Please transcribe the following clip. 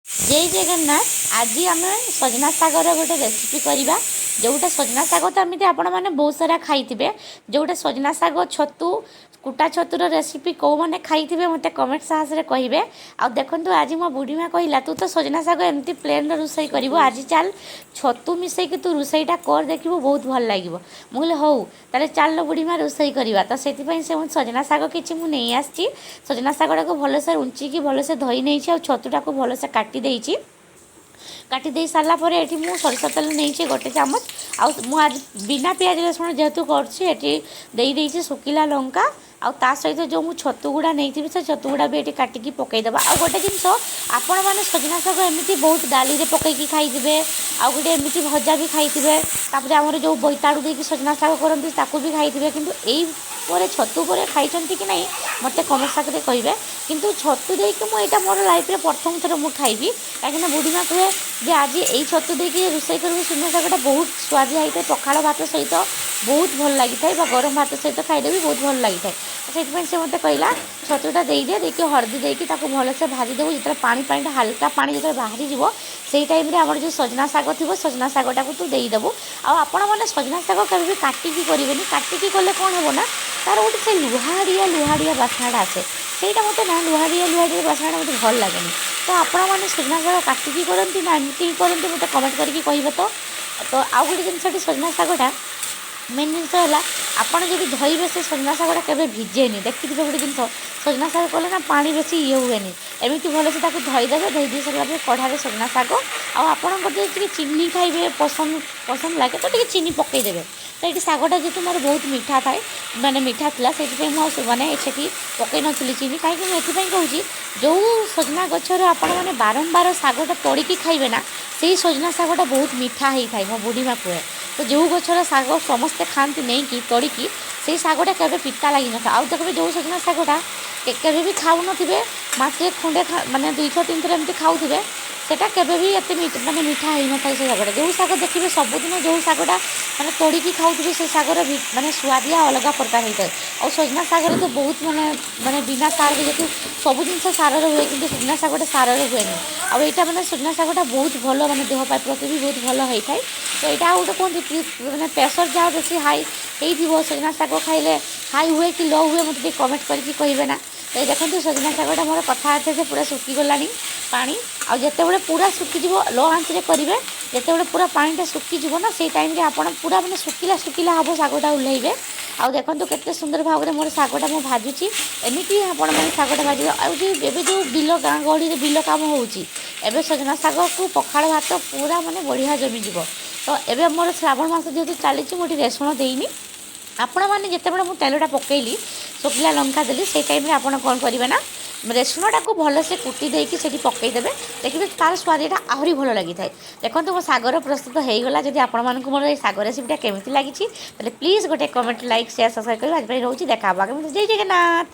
ଜୟ ଜଗନ୍ନାଥ। ଆଜି ଆମେ ସଜନା ଶାଗର ଗୋଟେ ରେସିପି କରିବା। ଯେଉଁଟା ସଜନା ଶାଗ ତ ଏମିତି ଆପଣମାନେ ବହୁତ ସାରା ଖାଇଥିବେ। ଯେଉଁଟା ସଜନା ଶାଗ ଛତୁ, କୁଟା ଛତୁର ରେସିପି କେଉଁମାନେ ଖାଇଥିବେ, ମୋତେ କମେଣ୍ଟ ସାହାଯ୍ୟରେ କହିବେ। ଆଉ ଦେଖନ୍ତୁ, ଆଜି ମୋ ବୁଢ଼ୀମା କହିଲା, "ତୁ ତ ସଜନା ଶାଗ ଏମିତି ପ୍ଲେନ୍ର ରୋଷେଇ କରିବୁ, ଆଜି ଚାଲ ଛତୁ ମିଶେଇକି ତୁ ରୋଷେଇଟା କର, ଦେଖିବୁ ବହୁତ ଭଲ ଲାଗିବ।" ମୁଁ କହିଲି, "ହଉ ତାହେଲେ ଚାଲ ବୁଢ଼ୀମା, ରୋଷେଇ କରିବା।" ତ ସେଥିପାଇଁ ସେ ମୁଁ ସଜନା ଶାଗ କିଛି ମୁଁ ନେଇ ଆସିଛି। ସଜନା ଶାଗଟାକୁ ଭଲସେ ଉଞ୍ଚିକି ଭଲସେ ଧୋଇ ନେଇଛି ଆଉ ଛତୁଟାକୁ ଭଲସେ କାଟି ଦେଇଛି। କାଟି ଦେଇ ସାରିଲା ପରେ ଏଠି ମୁଁ ସୋରିଷ ତେଲ ନେଇଛି ଗୋଟେ ଚାମଚ। ଆଉ ମୁଁ ଆଜି ବିନା ପିଆଜ ରସୁଣ ଯେହେତୁ କରୁଛି, ଏଠି ଦେଇ ଦେଇଛି ଶୁଖିଲା ଲଙ୍କା। ଆଉ ତା ସହିତ ଯେଉଁ ମୁଁ ଛତୁ ଗୁଡ଼ା ନେଇଥିବି, ସେ ଛତୁ ଗୁଡ଼ା ବି ଏଠି କାଟିକି ପକାଇଦେବା। ଆଉ ଗୋଟେ ଜିନିଷ, ଆପଣମାନେ ସଜନା ଶାଗ ଏମିତି ବହୁତ ଡାଲିରେ ପକାଇକି ଖାଇଥିବେ, ଆଉ ଗୋଟେ ଏମିତି ଭଜା ବି ଖାଇଥିବେ, ତାପରେ ଆମର ଯେଉଁ ବୋଇତାଳୁ ଦେଇକି ସଜନା ଶାଗ କରନ୍ତି, ତାକୁ ବି ଖାଇଥିବେ। କିନ୍ତୁ ଏଇ ପରେ ଛତୁ ପରେ ଖାଇଛନ୍ତି କି ନାହିଁ, ମୋତେ କମେଣ୍ଟ ସାଙ୍ଗରେ କହିବେ। କିନ୍ତୁ ଛତୁ ଦେଇକି ମୁଁ ଏଇଟା ମୋର ଲାଇଫ୍ରେ ପ୍ରଥମ ଥର ମୁଁ ଖାଇବି। କାହିଁକିନା ବୁଢ଼ୀମା କୁହେ ଯେ ଆଜି ଏଇ ଛତୁ ଦେଇକି ରୋଷେଇ କରିବୁ, ସଜନା ଶାଗଟା ବହୁତ ସୁଆଦିଆ ହେଇଥାଏ, ପଖାଳ ଭାତ ସହିତ ବହୁତ ଭଲ ଲାଗିଥାଏ ବା ଗରମ ଭାତ ସହିତ ଖାଇଲେ ବି ବହୁତ ଭଲ ଲାଗିଥାଏ। ସେଇଥିପାଇଁ ସେ ମୋତେ କହିଲା, "ଛତୁଟା ଦେଇଦେ।" ଦେଇକି ହଳଦୀ ଦେଇକି ତାକୁ ଭଲସେ ଭାଜିଦେବୁ। ଯେତେବେଳେ ପାଣିଟା ହାଲକା ପାଣି ଯେତେବେଳେ ବାହାରିଯିବ, ସେଇ ଟାଇମ୍ରେ ଆମର ଯେଉଁ ସଜନା ଶାଗ ଥିବ, ସଜନା ଶାଗଟାକୁ ତୁ ଦେଇଦେବୁ। ଆଉ ଆପଣମାନେ ସଜନା ଶାଗ କେବେ ବି କାଟିକି କରିବେନି। କାଟିକି କଲେ କ'ଣ ହେବ ନା, ତାର ଗୋଟେ ସେ ଲୁହାଡ଼ିଆ ଲୁହାଡ଼ିଆ ବାସ୍ନାଟା ଆସେ। ସେଇଟା ମୋତେ ନା ଲୁହାଡ଼ିଆ ଲୁହାଡ଼ିଆ ବାସ୍ନାଟା ମୋତେ ଭଲ ଲାଗେନି। ତ ଆପଣମାନେ ସଜନା ଶାଗ କାଟିକି କରନ୍ତି ନା ଏମିତି ହିଁ କରନ୍ତି, ମୋତେ କମେଣ୍ଟ କରିକି କହିବେ। ତ ଆଉ ଗୋଟେ ଜିନିଷଟି, ସଜନା ଶାଗଟା ମେନ୍ ଜିନିଷ ହେଲା, ଆପଣ ଯଦି ଧୋଇବେ, ସେ ସଜନା ଶାଗଟା କେବେ ଭିଜେନି। ଦେଖିଥିବେ ଗୋଟେ ଜିନିଷ, ସଜନା ଶାଗ କଲେ ନା ପାଣି ବେଶୀ ଇଏ ହୁଏନି। ଏମିତି ଭଲସେ ତାକୁ ଧୋଇଦେବେ। ଧୋଇ ଦେଇ ସାରିଲା ପରେ କଢ଼ାରେ ସଜନା ଶାଗ ଆଉ ଆପଣଙ୍କର ଯଦି ଟିକେ ଚିନି ଖାଇବେ ପସନ୍ଦ ଲାଗେ, ତ ଟିକେ ଚିନି ପକାଇଦେବେ। ତ ଏଇଠି ଶାଗଟା ଯେହେତୁ ମୋର ବହୁତ ମିଠା ଥାଏ, ମାନେ ମିଠା ଥିଲା, ସେଇଥିପାଇଁ ମୁଁ ଆଉ ମାନେ ସେଠି ପକାଇ ନଥିଲି ଚିନି। କାହିଁକି ମୁଁ ଏଥିପାଇଁ କହୁଛି, ଯେଉଁ ସଜନା ଗଛର ଆପଣମାନେ ବାରମ୍ବାର ଶାଗଟା ତୋଳିକି ଖାଇବେ ନା, ସେଇ ସଜନା ଶାଗଟା ବହୁତ ମିଠା ହେଇଥାଏ, ମୋ ବୁଢ଼ୀମା କୁହେ। ତ ଯେଉଁ ଗଛର ଶାଗ ସମସ୍ତେ ଖାଆନ୍ତି ନେଇକି ତୋଳିକି, ସେଇ ଶାଗଟା କେବେ ପିତା ଲାଗିନଥାଏ। ଆଉ ଦେଖିବେ, ଯେଉଁ ସଜନା ଶାଗଟା କେବେ ବି ଖାଉନଥିବେ, ମାସରେ ଖଣ୍ଡେ ମାନେ ଦୁଇଥର ତିନିଥର ଏମିତି ଖାଉଥିବେ, ସେଟା କେବେ ବି ଏତେ ମାନେ ମିଠା ହେଇନଥାଏ ସେ ଶାଗଟା। ଯେଉଁ ଶାଗ ଦେଖିବେ ସବୁଦିନ ଯେଉଁ ଶାଗଟା ମାନେ ତୋଳିକି ଖାଉଥିବେ, ସେ ଶାଗର ମାନେ ସୁଆଦିଆ ଅଲଗା ପ୍ରକାର ହେଇଥାଏ। ଆଉ ସଜନା ଶାଗରେ ତ ବହୁତ ମାନେ ବିନା ସାରରେ, ଯେହେତୁ ସବୁ ଜିନିଷ ସାରରେ ହୁଏ, କିନ୍ତୁ ସଜନା ଶାଗଟା ସାରରେ ହୁଏନି। ଆଉ ଏଇଟା ମାନେ ସଜନା ଶାଗଟା ବହୁତ ଭଲ, ମାନେ ଦେହ ପାଇଁ ପ୍ରତି ବି ବହୁତ ଭଲ ହେଇଥାଏ। ତ ଏଇଟା ଆଉ ଗୋଟେ କୁହନ୍ତି, ମାନେ ପ୍ରେସର୍ ଯାହା ବେଶୀ ହାଇ ହେଇଥିବ, ସଜନା ଶାଗ ଖାଇଲେ ହାଇ ହୁଏ କି ଲୋ ହୁଏ, ମୋତେ ଟିକେ କମେଣ୍ଟ କରିକି କହିବେ ନା। ତ ଏଇ ଦେଖନ୍ତୁ, ସଜନା ଶାଗଟା ମୋର କଥା ଅଛି ଯେ ପୁରା ଶୁଖିଗଲାଣି ପାଣି। ଆଉ ଯେତେବେଳେ ପୁରା ଶୁଖିଯିବ, ଲୋ ଆଞ୍ଚରେ କରିବେ, ଯେତେବେଳେ ପୁରା ପାଣିଟା ଶୁଖିଯିବ ନା, ସେଇ ଟାଇମ୍ରେ ଆପଣ ପୁରା ମାନେ ଶୁଖିଲା ଶୁଖିଲା ହେବ ଶାଗଟା, ଓହ୍ଲେଇବେ। ଆଉ ଦେଖନ୍ତୁ, କେତେ ସୁନ୍ଦର ଭାବରେ ମୋର ଶାଗଟା ମୁଁ ଭାଜୁଛି। ଏମିତି ଆପଣମାନେ ଶାଗଟା ଭାଜିବେ। ଆଉ ଯେଉଁ ଏବେ ଯେଉଁ ବିଲ ଗାଁ ଗହଳିରେ ବିଲ କାମ ହେଉଛି, ଏବେ ସଜନା ଶାଗକୁ ପଖାଳ ଭାତ ପୁରା ମାନେ ବଢ଼ିଆ ଜମିଯିବ। ତ ଏବେ ମୋର ଶ୍ରାବଣ ମାସ ଯେହେତୁ ଚାଲିଛି, ମୁଁ ଏଠି ରସୁଣ ଦେଇନି। ଆପଣମାନେ ଯେତେବେଳେ ମୁଁ ତେଲଟା ପକାଇଲି, ଶୁଖିଲା ଲଙ୍କା ଦେଲି, ସେଇ ଟାଇମ୍ରେ ଆପଣ କ'ଣ କରିବେ ନା, ରସୁଣଟାକୁ ଭଲସେ କୁଟି ଦେଇକି ସେଠି ପକାଇଦେବେ। ଦେଖିବେ, ତାର ସ୍ୱାଦଟା ଆହୁରି ଭଲ ଲାଗିଥାଏ। ଦେଖନ୍ତୁ, ମୋ ଶାଗର ପ୍ରସ୍ତୁତ ହେଇଗଲା। ଯଦି ଆପଣମାନଙ୍କୁ ମୋର ଏଇ ଶାଗ ରେସିପିଟା କେମିତି ଲାଗିଛି, ତାହେଲେ ପ୍ଲିଜ୍ ଗୋଟେ କମେଣ୍ଟ, ଲାଇକ୍, ସେୟାର, ସବସ୍କ୍ରାଇବ୍ କରିବେ। ଆଜି ପାଇଁ ରହୁଛି, ଦେଖା ହେବ ଆଗାମୀ। ଜୟ ଜଗନ୍ନାଥ।